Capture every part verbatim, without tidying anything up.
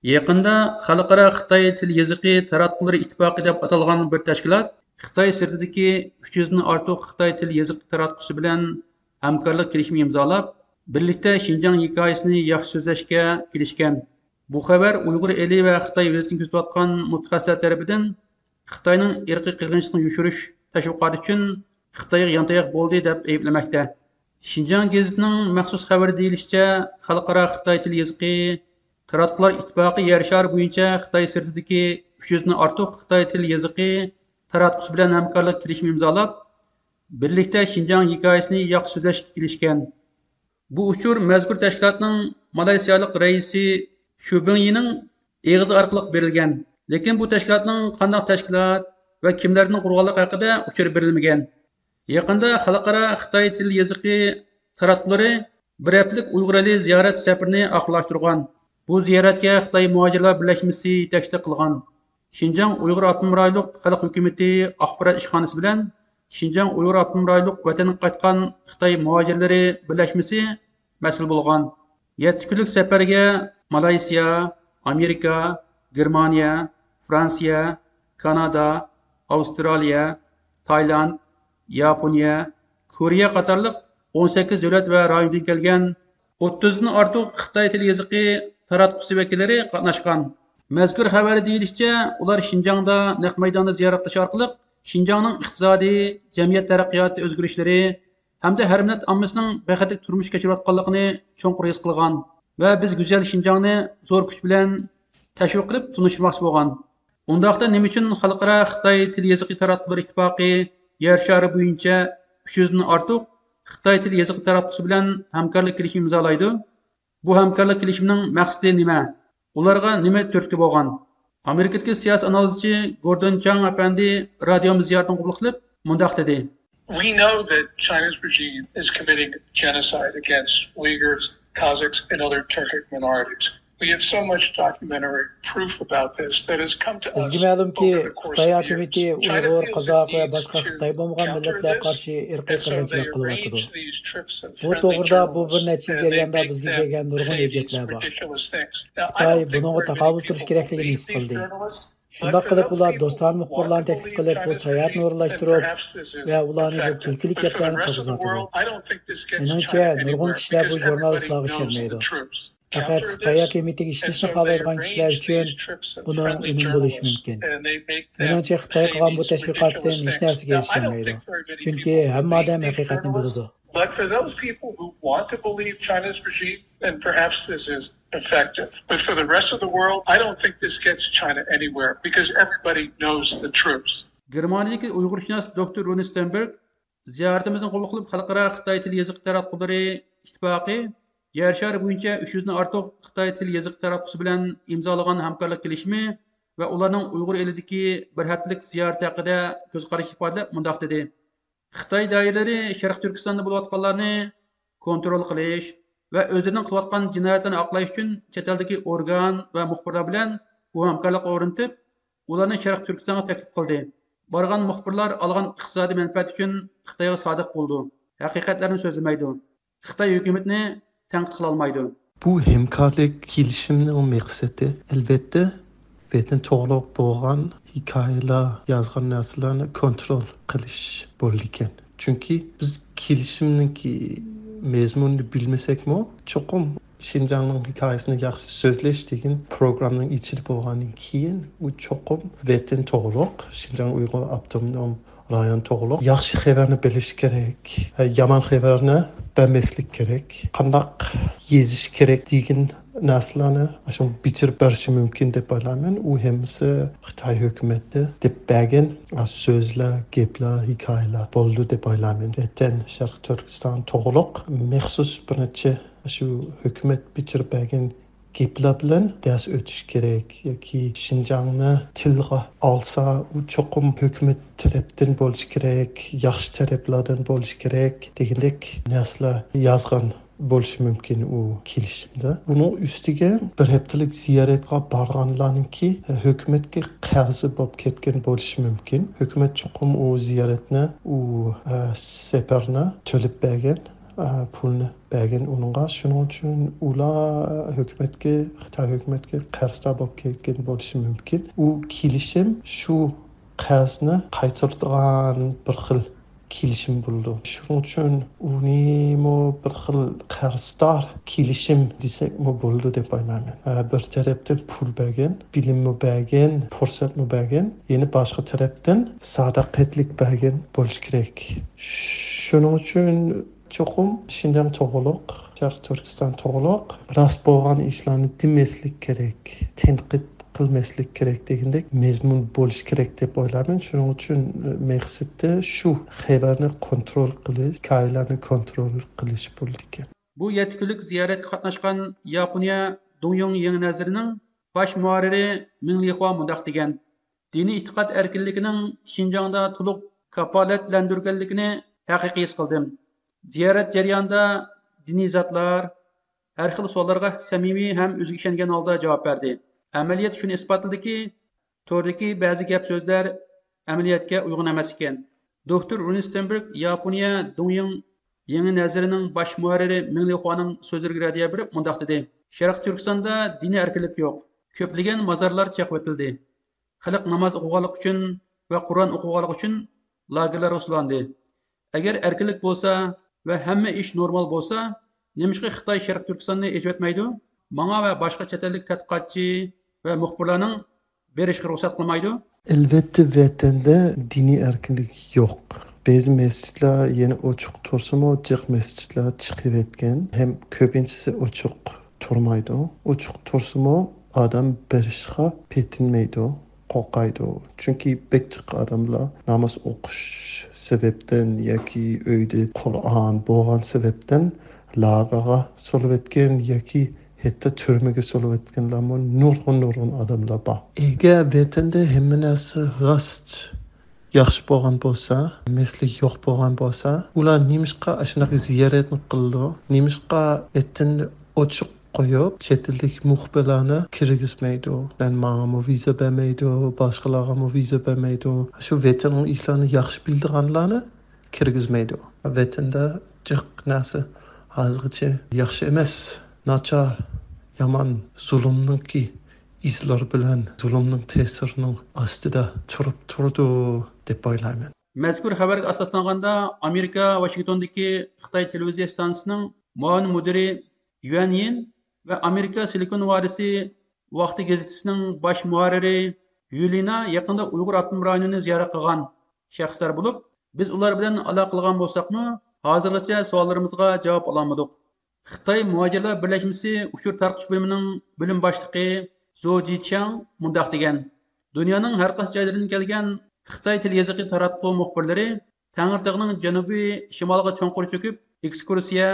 يېقىندا خەلقئارا خىتاي تىل يېزىقى تاراتقۇلىرى ئىتتىپاقى دەپ ئاتالغان بىر تەشكىلات خىتاي سىرتىدىكى ئۈچ يۈزدىن ئارتۇق خىتاي تىل يېزىقى تاراتقۇسى بىلەن ھەمكارلىق كېلىشىمى ئىمزالاپ، بىرلىكتە شىنجاڭ ھېكايىسىنى ياخشى سۆزلەشكە كېلىشكەن. بۇ خەۋەر ئۇيغۇر ئېلى ۋە خىتاي ۋەزىيىتىنى كۆزىتىۋاتقان مۇتەخەسسىسلەر تەرىپىدىن خىتاينىڭ ئىرقىي قىرغىنچىلىقنى يوشۇرۇش تەشۋىقاتى ئۈچۈن خىتايغا يانتاياق بولدى دەپ ئەيىبلىمەكتە. شىنجاڭ گېزىتىنىڭ مەخسۇس خەۋىرى دېيىلىشىچە، خەلقئارا خىتاي تىل يېزىقى تاراتقۇلار ئىتتىپاقى يەر شارى بويىچە خىتاي سىرتىدىكى ئۈچ يۈزدىن ئارتۇق خىتاي تىل يېزىقى تاراتقۇسى بىلەن ھەمكارلىق كېلىشىمى ئىمزالاپ، بىرلىكتە شىنجاڭ ھېكايىسىنى ياخشى سۆزلەشكە كېلىشكەن. بۇ ئۇچۇر مەزكۇر تەشكىلاتنىڭ مالايسىيالىق رەئىسى شۇ بىڭيىنىڭ ئېغىزى ئارقىلىق بېرىلگەن، لېكىن بۇ تەشكىلاتنىڭ قانداق تەشكىلات ۋە كىملەردىن قۇرۇلغانلىقى ھەققىدە ئۇچۇر بېرىلمىگەن. يېقىندا خەلقئارا خىتاي تىل يېزىقى تاراتقۇلىرى بىر ھەپتىلىك ئۇيغۇر ئېلى زىيارەت سەپىرىنى ئاخىرلاشتۇرغان. بۇ زىيارەتكە خىتاي مۇھاجىرلار بىرلەشمىسى يېتەكچىلىك قىلغان. شىنجاڭ ئۇيغۇر ئاپتونوم رايونلۇق خەلق ھۆكۈمىتى ئاخبارات ئىشخانىسى بىلەن شىنجاڭ ئۇيغۇر ئاپتونوم رايونلۇق ۋەتەنگە قايتقان خىتاي مۇھاجىرلىرى بىرلەشمىسى مەسئۇل بولغان. يەتتە كۈنلۈك سەپەرگە مالايسىيا، ئامېرىكا، گېرمانىيە، فرانسىيە، كانادا، ئاۋسترالىيە، تايلاند، ياپونىيە، كورېيە قاتارلىق ئون سەككىز دۆلەت ۋە رايوندىن كەلگەن ئوتتۇزدىن ئارتۇق خىتاي تىل يېزىقى تاراتقۇسى ۋەكىللىرى قاتناشقان. مەزكۇر خەۋەردە دېيىلىشىچە، ئۇلار شىنجاڭدا نەق مەيداندا زىيارەت قىلىش ئارقىلىق شىنجاڭنىڭ ئىقتىسادىي، جەمئىيەت تەرەققىياتى ئۆزگىرىشلىرى ھەمدە ھەر مىللەت ئاممىسىنىڭ بەختلىك تۇرمۇش كەچۈرۈۋاتقانلىقىنى چوڭقۇر ھېس قىلغان ۋە بىز گۈزەل شىنجاڭنى زور كۈچ بىلەن تەشۋىق قىلىپ تونۇشتۇرماقچى بولغان. ئۇنداقتا نېمە ئۈچۈن خەلقئارا خىتاي تىل يېزىقى تاراتقۇلىرى ئىتتىپاقى يەر شارى بويىچە ئۈچ يۈزدىن ئارتۇق خىتاي تىل يېزىقى تاراتقۇسى بىلەن ھەمكارلىق كېلىشىمى ئىمزالايدۇ؟ بۇ ھەمكارلىق كېلىشىمىنىڭ مەقسىتى نېمە؟ ئۇلارغا نېمە تۈرتكە بولغان؟ ئامېرىكىدىكى سىياسىي ئانالىزچى گوردون چاڭ ئەپەندى رادىيومىز زىيارىتىنى قوبۇل قىلىپ مۇنداق دېدى. We know that China's regime is committing genocide against Uyghurs, Kazakhs, and other Turkic minorities. We have so much documentary proof about this that has come to us بىزگە مەلۇمكى، over the course خىتاي of years. ھاكىمىيىتى ئۇيغۇر، قازاق ۋە باشقا خىتاي بولمىغان مىللەتلەرگە قارشى ئىرقىي قىرغىنچىلىق قىلىۋاتىدۇ. بۇ توغرىدا بۇ بىر نەچچە يىل جەرياندا بىزگە كەلگەن نۇرغۇن ھۆججەتلەر بار. خىتاي بۇنىڭغا تاقابىل تۇرۇش كېرەكلىكىنى ھېس قىلدى. شۇنداق قىلىپ، ئۇلار دوستانە مۇخبىرلارنى تەكلىپ قىلىپ، بۇ ساياھەتنى ئورۇنلاشتۇرۇپ ۋە ئۇلارنى بۇ كۈلكىلىك گەپلەرنى قىلغۇزۇۋاتىدۇ. مېنىڭچە، نۇرغۇن كىشىلەر بۇ ژۇرنالىستلارغا ئىشەنمەيدۇ. پەقەت خىتاي ھاكىمىيىتىگە ئىشىنىشنى خالايدىغان كىشىلەر ئۈچۈن بۇنىڭ ئۈنۈم بولۇشى مۇمكىن. مېنىڭچە، خىتاي قىلغان بۇ تەشۋىقاتتىن ھېچ نەرسىگە ئېرىشەلمەيدۇ. چۈنكى ھەممە ئادەم ھەقىقەتنى بىلىدۇ. But for those people who want to believe China's regime, then perhaps this is effective. But for the rest of the world, I don't think this gets China anywhere because everybody knows the truth. گېرمانىيەدىكى ئۇيغۇرشۇناس دوكتور رونى ستېنبېرگ زىيارىتىمىزنى قوبۇل قىلىپ، خەلقئارا خىتاي تىل يېزىقى تاراتقۇلىرى ئىتتىپاقى يەر شارى بويىچە ئۈچ يۈزدىن ئارتۇق خىتاي تىل يېزىقى تاراتقۇسى بىلەن ئىمزالىغان ھەمكارلىق كېلىشىمى ۋە ئۇلارنىڭ ئۇيغۇر ئېلىدىكى بىر ھەپتىلىك زىيارىتى ھەققىدە كۆز قارىشىنى ئىپادىلەپ مۇنداق دېدى. خىتاي دائىرىلىرى شەرقىي تۈركىستاندا بولۇۋاتقانلارنى كونترول قىلىش ۋە ئۆزلىرىنىڭ قىلىۋاتقان جىنايەتلىرىنى ئاقلاش ئۈچۈن چەت ئەلدىكى ئورگان ۋە مۇخبىرلار بىلەن بۇ ھەمكارلىقنى ئورنىتىپ، ئۇلارنى شەرقىي تۈركىستانغا تەكلىپ قىلدى. بارغان مۇخبىرلار ئالغان ئىقتىسادىي مەنپەئەت ئۈچۈن خىتايغا سادىق بولىدۇ، ھەقىقەتلەرنى سۆزلىمەيدۇ. خىتاي ھۆكۈمىتىنى تەنقىد قىلالمايدۇ. بۇ ھەمكارلىق كېلىشىمنىڭ مەقسىتى، ئەلۋەتتە، ۋەتەن توغرۇلۇق بولغان ھېكايىلەر، يازغان نەرسىلەرنى كونترول قىلىش بولىدىكەن. چۈنكى بىز كېلىشىمنىڭكى مەزمۇنىنى بىلمىسەكمۇ، چوقۇم شىنجاڭنىڭ ھېكايىسىنى ياخشى سۆزلەش دېگەن پروگراممىنىڭ ئىچىدە بولغاندىن كېيىن، ئۇ چوقۇم ۋەتەن توغرۇلۇق، شىنجاڭ ئۇيغۇر ئاپتونوم رايون توغرۇلۇق ياخشى خەۋەرنى بىلىش كېرەك، يامان خەۋەرنى بەرمەسلىك كېرەك، قانداق يېزىش كېرەك دېگەن نەرسىلەرنى ئاشۇ بېجىرىپ بېرىشى مۇمكىن دەپ ئويلايمەن. ئۇ ھەممىسى خىتاي ھۆكۈمىتى دەپ بەرگەن سۆزلەر، گەپلەر، ھېكايىلەر بولىدۇ دەپ ئويلايمەن. ۋەتەن، شەرقىي تۈركىستان توغرۇلۇق مەخسۇس بىر نەچچە شۇ ھۆكۈمەت بېجىرىپ بەرگەن گەپلەر بىلەن دەرس ئۆتۈش كېرەك ياكى شىنجاڭنى تىلغا ئالسا، ئۇ چوقۇم ھۆكۈمەت تەرەپتىن بولۇشى كېرەك، ياخشى تەرەپلەردىن بولۇشى كېرەك دېگەندەك نەرسىلەر يازغان بولۇشى مۇمكىن ئۇ كېلىشىمدە. بۇنىڭ ئۈستىگە بىر ھەپتىلىك زىيارەتكە بارغانلارنىڭكى ھۆكۈمەتكە قەرزى بولۇپ كەتكەن بولۇشى مۇمكىن. ھۆكۈمەت چوقۇم ئۇ زىيارەتنى، ئۇ، ئە، سەپەرنى تۆلەپ بەرگەن. ئە، پۇلنى بەرگەن ئۇنىڭغا. شۇنىڭ ئۈچۈن ئۇلار ھۆكۈمەتكە، خىتاي ھۆكۈمەتكە قەرزدار بولۇپ كەتكەن بولۇشى مۇمكىن. ئۇ كېلىشىم شۇ قەرزنى قايتۇرىدىغان بىر خىل كېلىشىم بولىدۇ. شۇنىڭ ئۈچۈن ئۇنىمۇ بىر خىل قەرزدار كېلىشىم دېسەكمۇ بولىدۇ دەپ ئويلايمەن. ئە، بىر تەرەپتىن پۇل بەرگەن، بىلىممۇ بەرگەن، پۇرسەتمۇ بەرگەن، يەنە باشقا تەرەپتىن ساداقەتلىك بەرگەن بولۇشى كېرەك. شۇنىڭ ئۈچۈن چوقۇم شىنجاڭ توغرۇلۇق، شەرقىي تۈركىستان توغرۇلۇق راست بولغان ئىشلارنى دېمەسلىك كېرەك، تەنقىد قىلماسلىق كېرەك دېگەندەك مەزمۇن بولۇشى كېرەك دەپ ئويلايمەن. شۇنىڭ ئۈچۈن مەقسىتى شۇ خەۋەرنى كونترول قىلىش، ھېكايىلەرنى كونترول قىلىش بولىدىكەن. بۇ يەتتە كۈنلۈك زىيارەتكە قاتناشقان ياپونىيە دۇڭيۇڭ يېڭى نەزىرىنىڭ باش مۇھەررىرى مىڭ لىخۇا مۇنداق دېگەن: دىنىي ئېتىقاد ئەركىنلىكىنىڭ شىنجاڭدا تولۇق كاپالەتلەندۈرگەنلىكىنى ھەقىقىي ھېس قىلدىم. زىيارەت جەريانىدا دىنىي زاتلار ھەر خىل سوئاللارغا سەمىمىي ھەم ئۆزىگە ئىشەنگەن ھالدا جاۋاب بەردى. ئەمەلىيەت شۇنى ئىسپاتلىدىكى، توردىكى بەزى گەپ سۆزلەر ئەمەلىيەتكە ئۇيغۇن ئەمەس ئىكەن. دوكتور رۇنستېنبېرگ ياپونىيە دۇڭيىڭ يېڭى نەزىرىنىڭ باش مۇھەررىرى مىڭ لىخۇانىڭ سۆزلىرىگە رەددىيە بېرىپ مۇنداق دېدى: شەرقىي تۈركىستاندا دىنىي ئەركىنلىك يوق. كۆپلىگەن مازارلار چېقىۋېتىلدى. خەلق ناماز ئوقۇغانلىقى ئۈچۈن ۋە قۇرئان ئوقۇغانلىقى ئۈچۈن لاگېرلارغا سولاندى. ئەگەر ئەركىنلىك بولسا ۋە ھەممە ئىش نورمال بولسا، نېمىشقا خىتاي شەرقىي تۈركىستاننى ئېچىۋەتمەيدۇ؟ ماڭا ۋە باشقا چەت ئەللىك تەتقىقاتچى ۋە مۇخبىرلارنىڭ بېرىشىغا رۇخسەت قىلمايدۇ؟ ئەلۋەتتە، ۋەتەندە دىنىي ئەركىنلىك يوق. بەزى مەسچىتلەر يەنە ئوچۇق تۇرسىمۇ، جىق مەسچىتلەر چىقىۋەتكەن ھەم كۆپىنچىسى ئوچۇق تۇرمايدۇ. ئوچۇق تۇرسىمۇ، ئادەم بېرىشقا پېتىنمەيدۇ، قورقايدۇ. چۈنكى بەك جىق ئادەملەر ناماز ئوقۇش سەۋەبتىن ياكى ئۆيدە قۇرئان بولغان سەۋەبتىن لاگېرغا سولىۋەتكەن ياكى ھەتتا تۈرمىگە سولىۋەتكەنلەرمۇ نۇرغۇن، نۇرغۇن ئادەملەر بار. ئەگەر ۋەتەندە ھەممە نەرسە راست، ياخشى بولغان بولسا، مەسىلە يوق بولغان بولسا، ئۇلار نېمىشقا ئاشۇنداق زىيارەتنى قىلىدۇ؟ نېمىشقا ئېتىننى ئوچۇق قويۇپ، چەت ئەلدىكى مۇخبىرلارنى كىرگۈزمەيدۇ؟ يەنى ماڭىمۇ ۋىزا بەرمەيدۇ، باشقىلارغىمۇ ۋىزا بەرمەيدۇ. شۇ ۋەتەننىڭ ئىشلىرىنى ياخشى بىلىدىغانلارنى كىرگۈزمەيدۇ. ۋەتەندە جىق نەرسە ھازىرغىچە ياخشى ئەمەس، ناچار، يامان، زۇلۇمنىڭكى ئىزلار بىلەن زۇلۇمنىڭ تەسىرىنىڭ ئاستىدا تۇرۇپ تۇرىدۇ دەپ ئويلايمەن. مەزكۇر خەۋەرگە ئاساسلانغاندا، ئامېرىكا ۋاشىنگتوندىكى خىتاي تېلېۋىزىيە ئىستانسىسىنىڭ مۇئاۋىن مۇدىرى يۈەن يىن ۋە ئامېرىكا سىلىكون ۋادىسى ۋاقتى گېزىتىسىنىڭ باش مۇھەررىرى يۈلىنا يېقىندا ئۇيغۇر ئاپتونوم رايونىنى زىيارەت قىلغان شەخسلەر بولۇپ، بىز ئۇلار بىلەن ئالاقە قىلغان بولساقمۇ، ھازىرغىچە سوئاللىرىمىزغا جاۋاب ئالالمىدۇق. خىتاي مۇھاجىرلار بىرلەشمىسى ئۇچۇر تارقىتىش بۆلۈمىنىڭ بۆلۈم باشلىقى زو جىچياڭ مۇنداق دېگەن: دۇنيانىڭ ھەر قايسى جايلىرىدىن كەلگەن خىتاي تىل يېزىقى تاراتقۇ مۇخبىرلىرى تەڭرىتاغنىڭ جەنۇبىي شىمالىغا چوڭقۇر چۆكۈپ، ئېكسكۇرسىيە،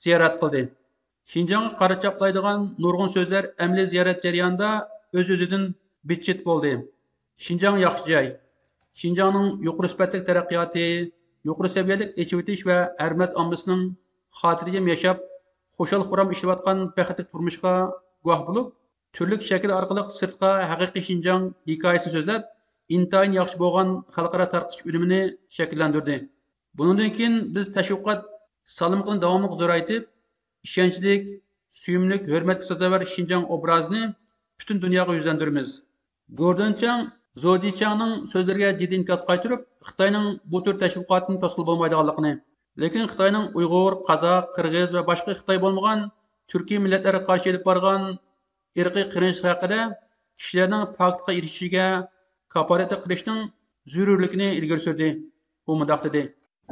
زىيارەت قىلدى. شىنجاڭغا قارا چاپلايدىغان نۇرغۇن سۆزلەر ئەمەلىي زىيارەت جەريانىدا ئۆز-ئۆزىدىن بىت-چىت بولدى. شىنجاڭ ياخشى جاي. شىنجاڭنىڭ يۇقىرى سۈپەتلىك تەرەققىياتى، يۇقىرى سەۋىيەلىك ئېچىۋېتىش ۋە ھەر مىللەت ئاممىسىنىڭ خاتىرجەم ياشاپ، خۇشال-خۇرام ئىشلەۋاتقان بەختلىك تۇرمۇشىغا گۇۋاھ بولۇپ، تۈرلۈك شەكىل ئارقىلىق سىرتقا ھەقىقىي شىنجاڭ ھېكايىسىنى سۆزلەپ، ئىنتايىن ياخشى بولغان خەلقئارا تارقىتىش ئۈنۈمىنى شەكىللەندۈردى. بۇنىڭدىن كېيىن بىز تەشۋىقات سالمىقىنى داۋاملىق زورايتىپ، ئىشەنچلىك، سۆيۈملۈك، ھۆرمەتكە سازاۋەر شىنجاڭ ئوبرازىنى پۈتۈن دۇنياغا يۈزلەندۈرىمىز. گوردون چاڭ زو جىچياڭنىڭ سۆزلىرىگە جىددىي ئىنكاس قايتۇرۇپ، خىتاينىڭ بۇ تۈر تەشۋىقاتنى توسقىلى بولمايدىغانلىقىنى، لېكىن خىتاينىڭ ئۇيغۇر، قازاق، قىرغىز ۋە باشقا خىتاي بولمىغان تۈركىي مىللەتلەرگە قارشى ئېلىپ بارغان ئىرقىي قىرغىنچىلىق ھەققىدە كىشىلەرنىڭ پاكىتقا ئېرىشىشىگە كاپالەتلىك قىلىشنىڭ زۆرۈرلۈكىنى ئىلگىرى سۈردى. ئۇ مۇنداق دېدى.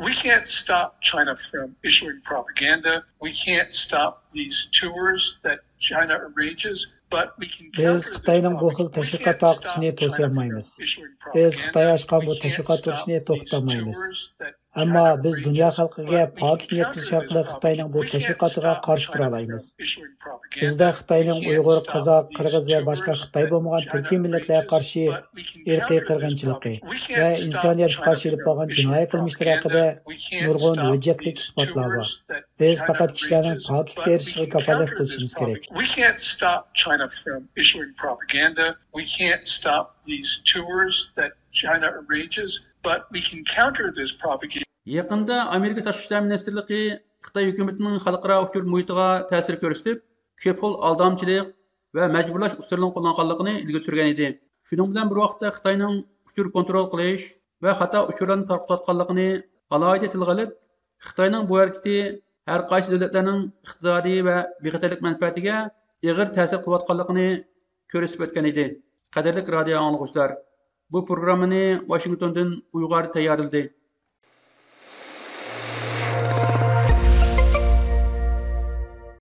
We can't stop China from issuing propaganda. We can't stop these tours that China arranges, but we can بىز خىتاينىڭ بۇ خىل تەشۋىقات تارقىتىشىنى توسىيالمايمىز. بىز خىتاي ئاچقان بۇ تەشۋىقات تۇرۇشىنى توختىتالمايمىز. ئەمما بىز دۇنيا خەلقىگە پاكىت يەتكۈزۈش ئارقىلىق خىتاينىڭ بۇ تەشۋىقاتىغا قارشى تۇرالايمىز. بىزدە خىتاينىڭ ئۇيغۇر، قازاق، قىرغىز ۋە باشقا خىتاي بولمىغان تۈركىي مىللەتلەرگە قارشى ئىرقىي قىرغىنچىلىقى ۋە ئىنسانىيەتكە قارشى ئېلىپ بارغان جىنايى قىلمىشلىرى ھەققىدە نۇرغۇن ھۆججەتلىك ئىسپاتلار بار. بىز پەقەت كىشىلەرنىڭ پاكىتكە ئېرىشىشىگە كاپالەتلىك قىلىشىمىز كېرەك. We can't stop China from issuing propaganda. We can't stop these tours that China arranges, but we can counter this propaganda. يېقىندا ئامېرىكا تاشقى ئىشلار مىنىستىرلىقى خىتاي ھۆكۈمىتىنىڭ خەلقئارا ئۇچۇر مۇھىتىغا تەسىر كۆرسىتىپ، كۆپ خىل ئالدامچىلىق ۋە مەجبۇرلاش ئۇسۇلىنى قوللانغانلىقىنى ئىلگىرى سۈرگەن ئىدى. شۇنىڭ بىلەن بىر ۋاقىتتا، خىتاينىڭ ئۇچۇر كونترول قىلىش ۋە خاتا ئۇچۇرلارنى تارقىتىۋاتقانلىقىنى ئالاھىدە تىلغا ئېلىپ، خىتاينىڭ بۇ ھەرىكىتى ھەر قايسى دۆلەتلەرنىڭ ئىقتىسادىي ۋە بىخەتەرلىك مەنپەئەتىگە ئېغىر تەسىر قىلىۋاتقانلىقىنى كۆرسىتىپ ئۆتكەن ئىدى. قەدىرلىك رادىيو ئاڭلىغۇچىلار، بۇ پروگراممىنى ۋاشىنگتوندىن ئۇيغۇر تەييارلىدى.